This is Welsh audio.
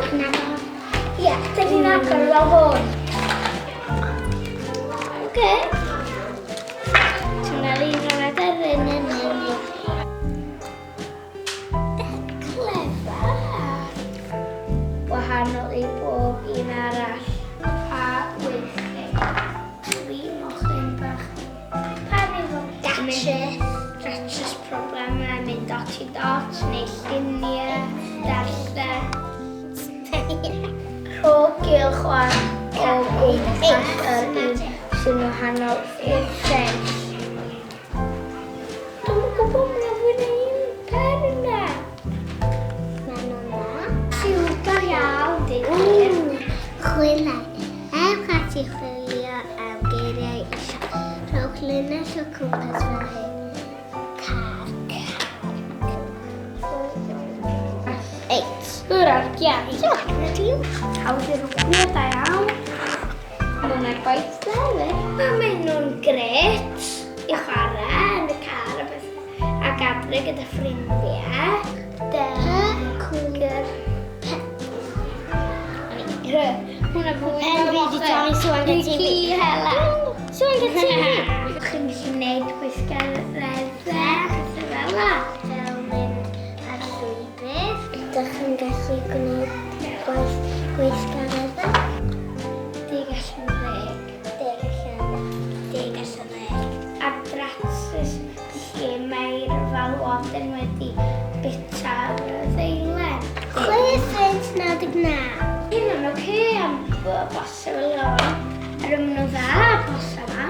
Chi'n agor? Ie, dyn ni'n agor fel hwn. Oce. Ti'n cael un o'r aderyn yn un. Clever. Wahanol i bob un arall. Pa weithio. Dwi mochyn bach. Pa rhyw datrys. Datrys problemau, mynd dot i dot, neu lluniau, darllen. Rho gylch o o gwmpas yr un sy'n wahanol i'r lleill. Dwi'm yn gwybod, mae'n fwy na un pen yna. Maen nhw'n dda. Siwr da iawn, deud gwir. Chwilai. Ewch ati i chwilio am geiriau isio. Rhowch linell o cwmpas fel hyn. Car, car. Eight. Yr argiau. Hawdd i'r rwbio, da iawn. Mae hwnna'n gwaith da hefyd. A maen nhw'n gret i chwarae yn y car a bethau. Ac adre gyda ffrindiau. D, Cwgr. P. R. Hwna fwy Pen fi 'di torri, so angen Dwi ti ci hela. So angen ti fi. Chi'n gallu gwneud gweithgareddau a pethau fel la. Fel mynd ar llwybr. Ydych chi'n gallu gwneud gwaith gweithgareddau? 10 allan o 10. 10 allan 10. A datrys lle mae'r falwoden wedi bita'r ddeilen. 6.99. Hyn yn oce am bosib fel hwn. A rydyn nhw'n dda bosa yma.